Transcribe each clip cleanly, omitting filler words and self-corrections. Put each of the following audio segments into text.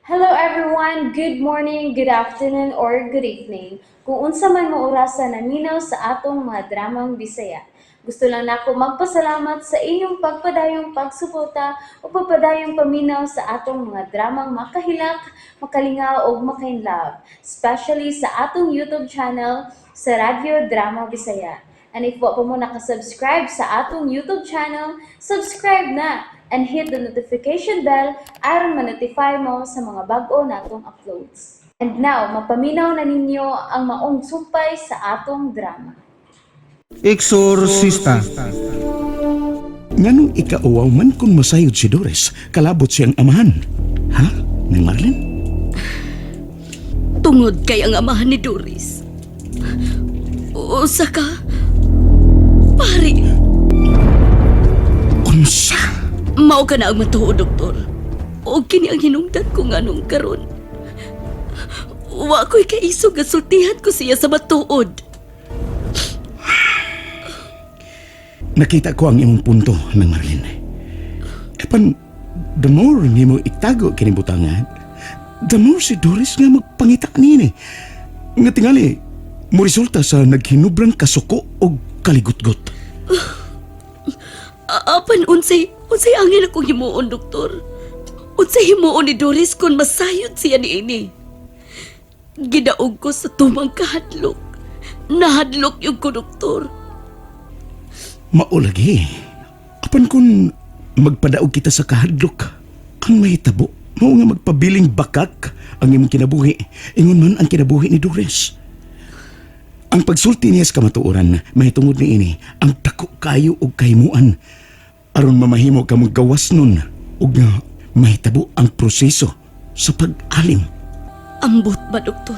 Hello everyone! Good morning, good afternoon, or good evening. Kung unsa man mo orasa naminaw sa atong mga dramang Bisaya. Gusto lang nako magpasalamat sa inyong pagpadayong pagsuporta o pagpadayong paminaw sa atong mga dramang makahilak, makalingaw ug makainlove, especially sa atong YouTube channel sa Radyo Drama Bisaya. And if wa pa mo nakasubscribe sa atong YouTube channel, subscribe na and hit the notification bell aron ma-notify mo sa mga bag-o natong uploads. And now, mapaminaw na ninyo ang maong sumpay sa atong drama. Exorcista. Nganong ikauwaw man kung masayod si Doris, kalabot siyang amahan. Ha? Nang Marlene? Tungod kay ang amahan ni Doris. Usa ka. Pari, Unsa? mao ka na ang matuod, doktor. O kini ang hinungdan ko nganong karon. Wa ko'y kaisog nga sultihan ko siya sa matuod. Nakita ko ang imong punto ng Marlene. Apan, the more nimo itago kini butangan, the more si Doris nga magpangita niini. Nga tingali, mo resulta sa naghinubrang kasuko o kaligutgot. Apan unsay angin akong himuon, doktor? Unsay himuon ni Doris kung masayod siya niini? Gidaog ko sa tumang kahadlok. Nahadlok yung ko, doktor. Maulagi. Apan kung magpadaog kita sa kahadlok, ang mahitabo, mao nga magpabiling bakak ang imong kinabuhi, ingon man ang kinabuhi ni Doris. Ang pagsulti niya sa kamatuoran, mahitungod ni ini, ang dako kayo og kahimuan aron mamahimo ka gawas nun ug nga mahitabo ang proseso sa pag-alim. Ambot ba, doktor?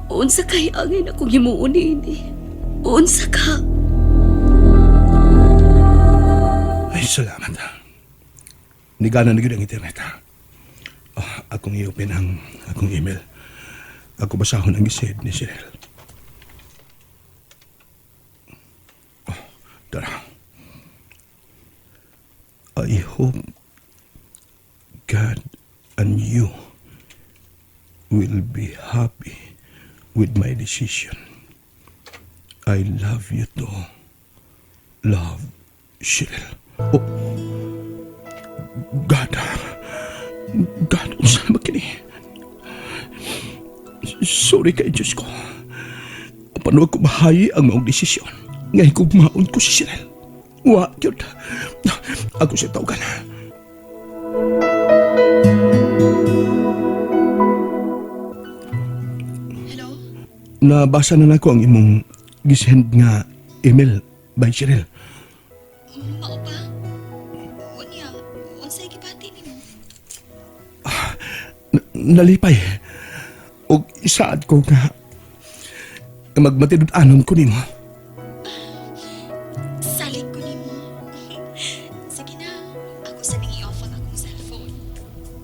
Unsa kay angin akong himuon niini? Unsa ka? Ay, salamat. Nigana na gyud ang internet. Oh, akong i-open ang akong email. Ako basahon ang gisend ni Cheryl. Oh, tara. I hope God and you will be happy with my decision. I love you too. Love, Cheryl. Oh, God. God, unsa naman kini? Sorry kay Diyos ko. Apan wa ko mahayi ang maong desisyon. Ngay gugmaon ko si Cheryl. Wa, gyud. Ako siya tawagan. Hello? Nabasa na nako ang imong gisend nga email by Cheryl. Mao ba? Unya, unsay gibati nimo? Nalipay. Og isaad ko nga magmatinud-anon ko nimo. Salig ko nimo. Sige na, ako sa ning i-off ang akong cellphone.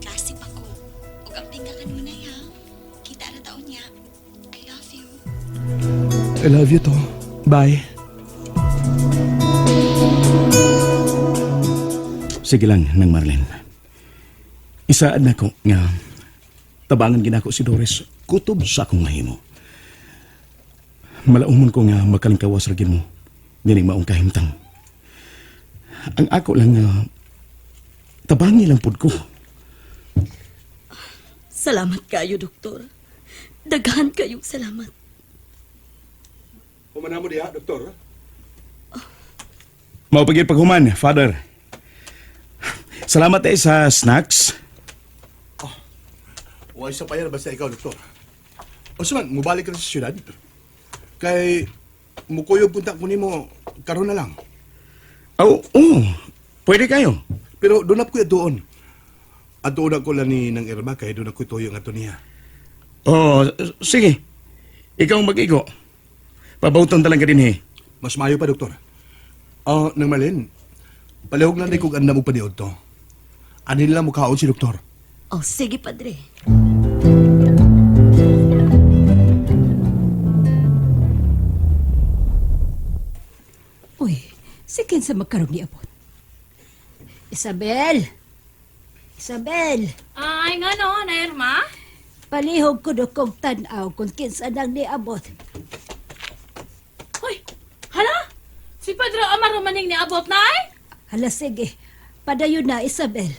Klase pa ko. Ug amping ka kanunay ha. Kita ra taon niya. I love you. I love you too. Bye. Sige lang, nang Marlene. Isaad na ko nga tabangan ginako si Doris kutob sa akong mahimo. Malaumon ko nga makalingkawas ra gid mo nining maong kahimtang. Ang ako lang nga tabangi lang pud ko. Salamat kayo, doktor. Daghan kayong salamat. Humana mo diha, doktor. Mao pagid paghuman, Father. Salamat eh sa snacks. Why sa payar basta ikaw, doktor. O man, mubalik ka na sa syudad. Kay mukuyog punta ko nimo karon na lang. Oh, oh, pwede kayo. Pero doon ko doon. At doon ako lang ni ng Irma kay doon ako tuyo nga to niya. Oh, sige. Ikaw ang mag-igo. Pabauton talaga din eh. Mas maayo pa, doktor. Oh, nang malin. Palihog lang di kog andam og paniod to. Anin lang mukaon si doktor. Oh, sige, padre. Uy, si kinsa magkarong niabot. Isabel! Isabel, Ay, nga no, na Irma? palihog ko do kong tan-aw kung kinsa nang niabot. Hoy, hala? Si Pedro Amaro maning niabot na ay? Hala sige, padayon na Isabel.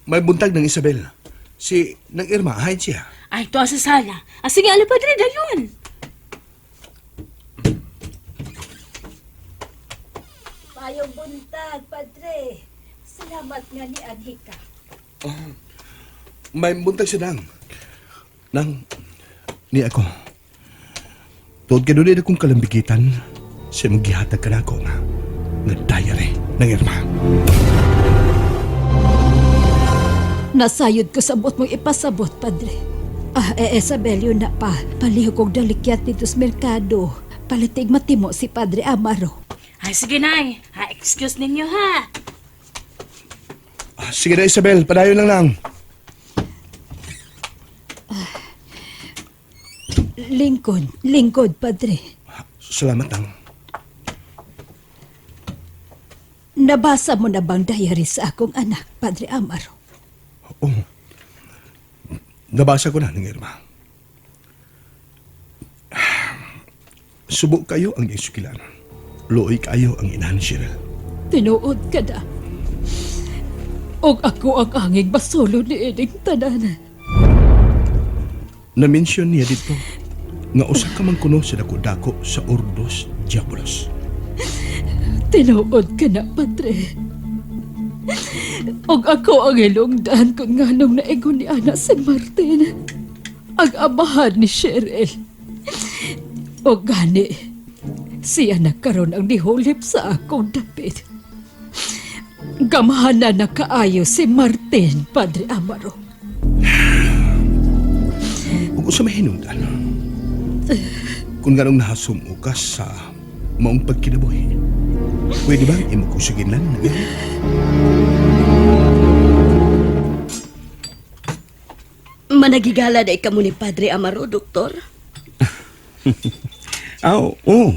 May buntag ng Isabel. Si nang Irma, ahayin siya. Ay, tuwa sa sala. Ah, sige, ala Padre, dayon. Payong buntag, Padre. Salamat nga ni anhi ka. May buntag siya nang. Nang, ni ako. Tuod ka doon akong kalambigitan sa imong gihatag ka nako nga nga diary ng Irma. Nasayod ko sa buot mong ipasabot, Padre. Ah, eh, Isabel, yun na pa. Palihog kong dalikyat dito sa merkado. Palitig matimo si Padre Amaro. Ay, sige, Nay. Ha, excuse ninyo, ha? Ah, sige na Isabel, padayon lang lang. Lingkod, lingkod, Padre. Salamat nang. Nabasa mo na bang diary sa akong anak, Padre Amaro? Oo. Nabasa ko na ng Irma. Subo kayo ang iyong sukilan. Luoy kayo ang inahan ni Cheryl. Tinuod ka na. Og ako ang anging basulo ni ining tanan. Na-mention niya dito nga usa ka man kuno sa dako-dako sa Ordos Diabolos. Tinuod ka na, Padre. Og ako ang ilongdan kung nganong naingon ni Ana San Martin. Ang amahan ni Cheryl. Og gani, siya na karon ang nihulip sa akong dapit. Gamhanan na kaayo si Martin, Padre Amaro. Ug usa may hinungdan. Kung ganong nahasumo ka sa maong pagkinabuhi, pwede ba imo ko suginlan ng Irma? Managigala na kamo ni Padre Amaro, doktor. Aw, oo.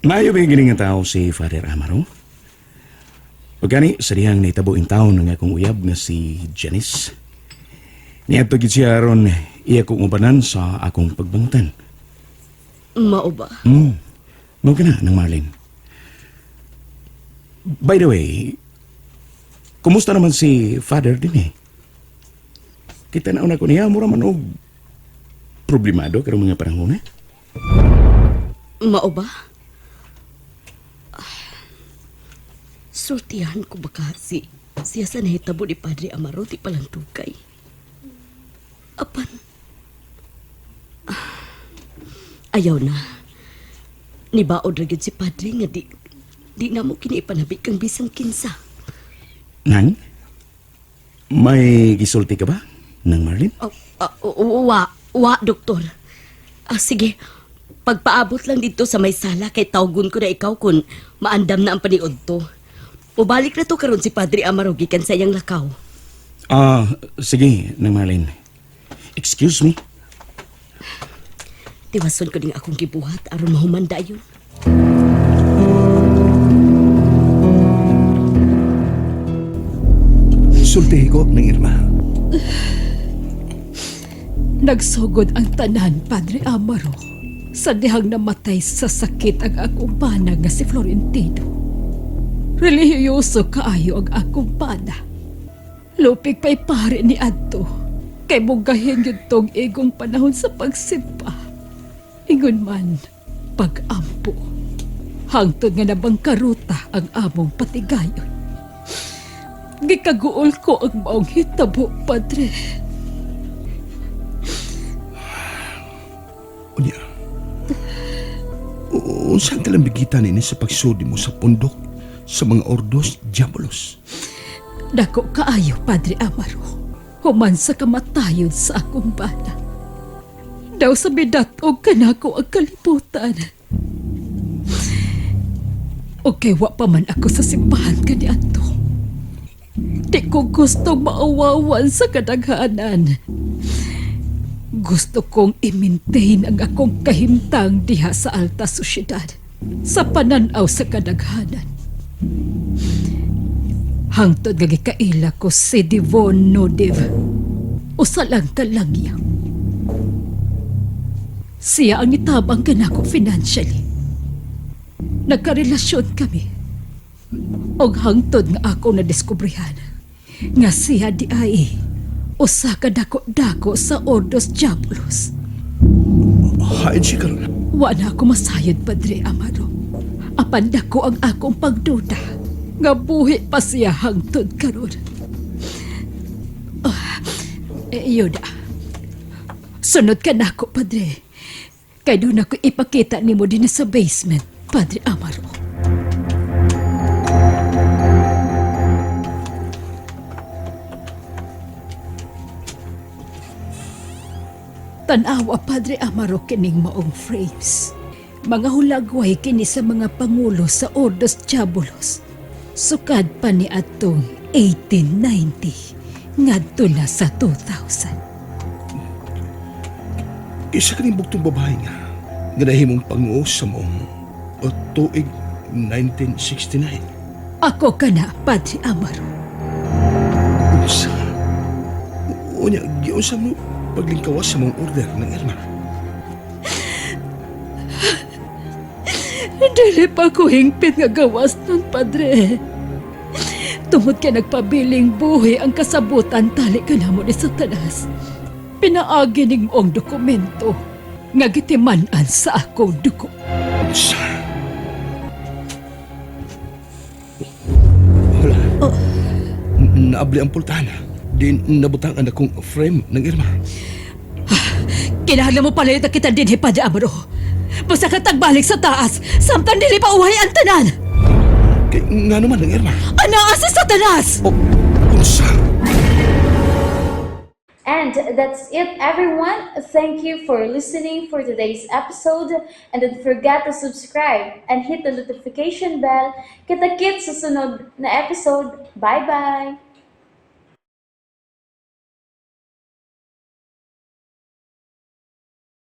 Maayo ba yung gining nga tao si Father Amaro? O gani, sa dihang naitabo in taon ng akong uyab nga si Janice. Niadto gid siya aron iya kong ubanan sa akong pagbangtan. Mao ba? Mao ka na ng Marlene. By the way, kumusta naman si Father din eh? Kita na una ko niya, mura man og problemado karong mga panahon eh. Mao ba? Ah, Sultihan ko baka si siya sa nahitabo ni Padre Amaro di palang tukay. Apan, ayaw na. Nibaod ra gyud si Padre nga di di na mo kini ipanabi kang bisang kinsa. Nang? May gisulti ka ba ng Marlene? Oh, wa, wa, doktor. Ah, sige. Pagpaabot lang dito sa may sala kay tawgon ko na ikaw kun maandam na ang paniod to. Ubalik na to karon si Padre Amaro gikan sa iyang lakaw. Ah, sige, nang Marlene. Excuse me. Tiwason ko ning akong gibuhat aron mahumanda yun. Sultihi ko ng Irma. Nagsugod ang tanan, Padre Amaro. Sa dihang namatay sa sakit ang akong pana nga si Florentino. Relihiyoso kaayo ang akong pana. Lupig pa'y pare ni Adto. Kay mugahin yun tong igong panahon sa pagsimpa. Ingon man, pag-ampo. Hangtod nga nabangkaruta ang among patigayon. Gikaguol ko ang maong hitabo, Padre. Unya. Unsa ang kalambigitan ini sa pagsudi mo sa pundok sa mga Ordos Diabolos? Dako kaayo, Padre Amaro. Human sa kamatayon sa akong bana. Daw sa bidatog kanako ang kalibutan. O kay wa pa man ako sa simbahan kaniadto. Di ko gustong maawawan sa kadaghanan. Gusto kong i-maintain ang akong kahimtang diha sa alta sosyedad sa pananaw sa kadaghanan. Hangtod nga gikaila ko si Devon Nodev. Usa lang kalangya. Siya ang itabang kanako financially. Nagkarelasyon kami. Og hangtod nga ako nadiskubrihan nga siya di ay usa ka dako-dako sa Ordos Diabolos. Hain siya karon. Wa na ako masayod, Padre Amaro. Apan dako ang akong pagduda nga buhi pa siya hangtod karon. Ah, yuda. Sunod ka nako, Padre. Kay doon ako ipakita nimo din sa basement, Padre Amaro. Tanawa, Padre Amaro, kining maong frames. Mga hulagway kini sa mga pangulo sa Ordos Diabolos. Sukad pa ni atong 1890 ngadto na sa 2000. Isa ka ning bugtong babae nga nga nahimong panguo sa maong o tuig 1969. Ako kana, Padre Amaro. Unsa? Unya, giunsa mo paglingkawas sa mong order ng Irma? Dili pa ko hingpit nga gawas nun, Padre. Tungod kay nagpabiling buhi ang kasabutan tali ka namo ni Satanas. Pinaagi ning maong dokumento nga gitiman-an sa akong dugo. Unsa? Wala. Naabli ang pultahan. Di nabutang ang akong frame ng Irma. Kinahanglan mo pala yung kita din, Padre Amaro. Basta ka tagbalik sa taas, samtang dili pa uhay ang tanan. Kay nga naman ng Irma. Anaa si Satanas! O, unsa? And that's it, everyone. Thank you for listening for today's episode. And don't forget to subscribe and hit the notification bell. Kita-kits sa sunod na episode. Bye-bye!